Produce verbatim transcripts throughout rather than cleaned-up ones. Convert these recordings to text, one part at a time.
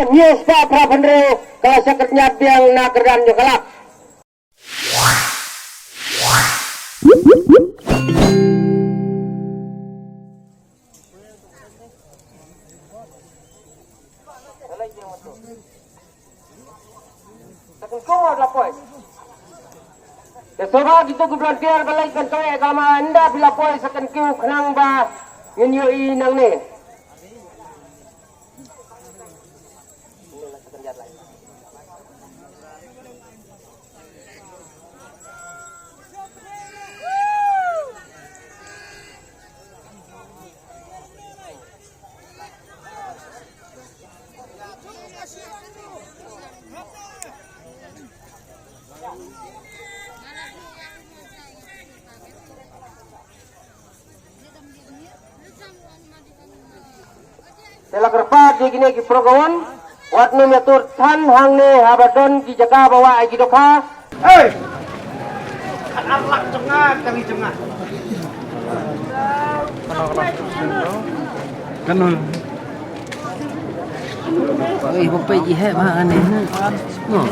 Hynñiew spah phra phew hynriew ka la shah kyrñat biang na kyrdan jong ka lad. Te sngewbha kito ki volunteer ba leit ban kaweh ka lama, ynda phi la poi sa kynshew khnang ba ngin ïohi nangne. Te la kyrpad ïa kine ki program, wat nym ïa tur than hangne haba don ki jaka ba wah ïa ki dohkha. Hey! Kan arlak jong nga, kali jong nga. Kan oi, ba peit ïa heh ba kane. No.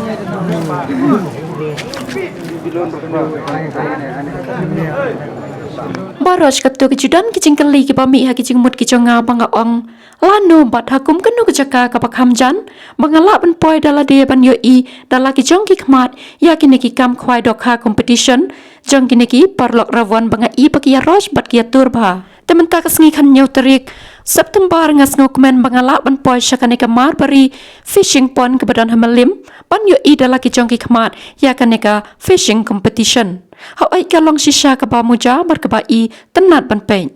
Baroh katto ki ju don ki jingkylli kiba mih ha ki jingmut ki jong nga ba nga ong lano bad ha kum kano ka jaka kaba kham jan ba nga lah ban poi da lade ban ïohi da la ki jong ki khmat ïa kine ki kam khwai dohkha competition jong kine ki paralok rawon ba nga i ba ki ïaroh bad ki ïatur bha. Te mynta ka sngi khathynñiew tarik September nga sngewkmen ba nga lah ban poi sha kane ka Marbury Fishing Pond kaba don ha Mylliem ban ïohi da la ki jong ki khmat ïa kane ka fishing competition. Hooid, ka long shisha kaba muja bad kaba itynnad ban peit.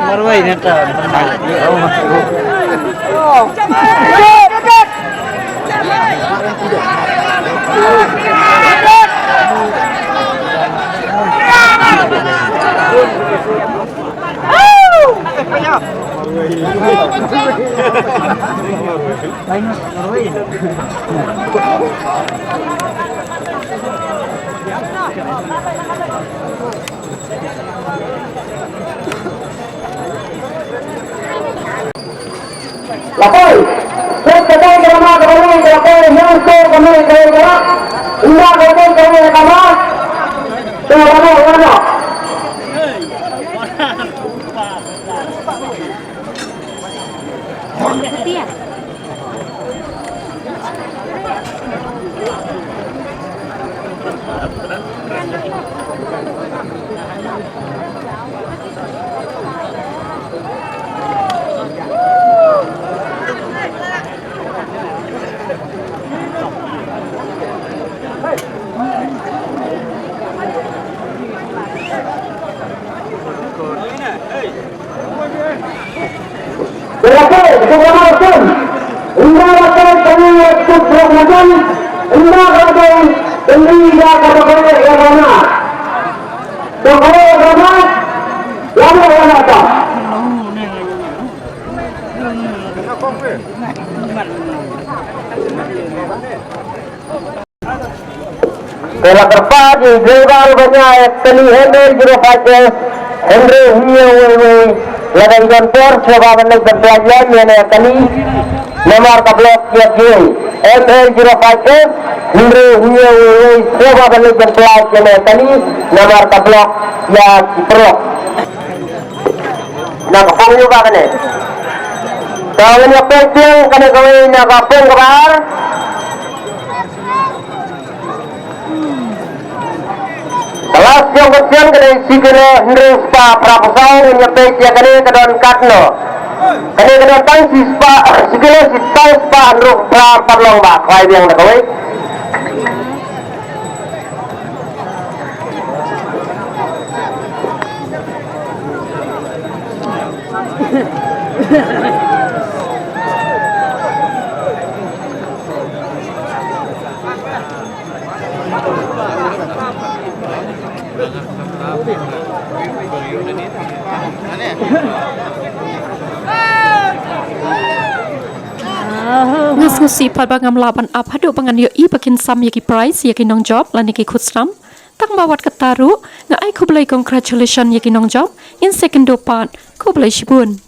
Marwai neta. Lapoi. Pek ka dai ka lama ka bani ka lapoi, yang so ka mani ka dai ka lama. Inda ka dai ka dai ka lama. Tu lama, lama. Berapa? Berapa? Unda bakal kami waktu berapa jam? Unda bakal beli dah kata kata yang mana? Kata yang mana? Lama yang mana? Te la kyrpad ïa i driver ba ñiah ïa kali M L zero five S, Henry Hynñiewweiwei, lada don por sngewbha ban leit ban pynlait ïa ine ïa kali namar ka block ïa ki. M L zero five S, Henry Hynñiewweiwei, sngewbha ban leit ban pynlait ïa ine ïa kali namar ka block ïa ki paralok. Na ka pung ïa ba kane. Te ngin ïa peit biang kane kawei na ka pung kaba ar. Ka last jong ka sien ka dei shi kilo hynriew spah phra phew saw, ngin ïa peit ïa kane ka don katno. Kane ka don tang shi spah, shi kilo shi spah, spah hynriew phra, pat long ba khwai biang da kawei. Nga sngewsih pat ba ngam lah ban ap haduh ba ngan ïohi ba kin sam ïa ki prize ïa ki nongjop lane ki khutsnam. Tang ba wat kata ruh nga ai khublei congratulation ïa ki nongjop, ngin sa ïakynduh pat, khublei shibun.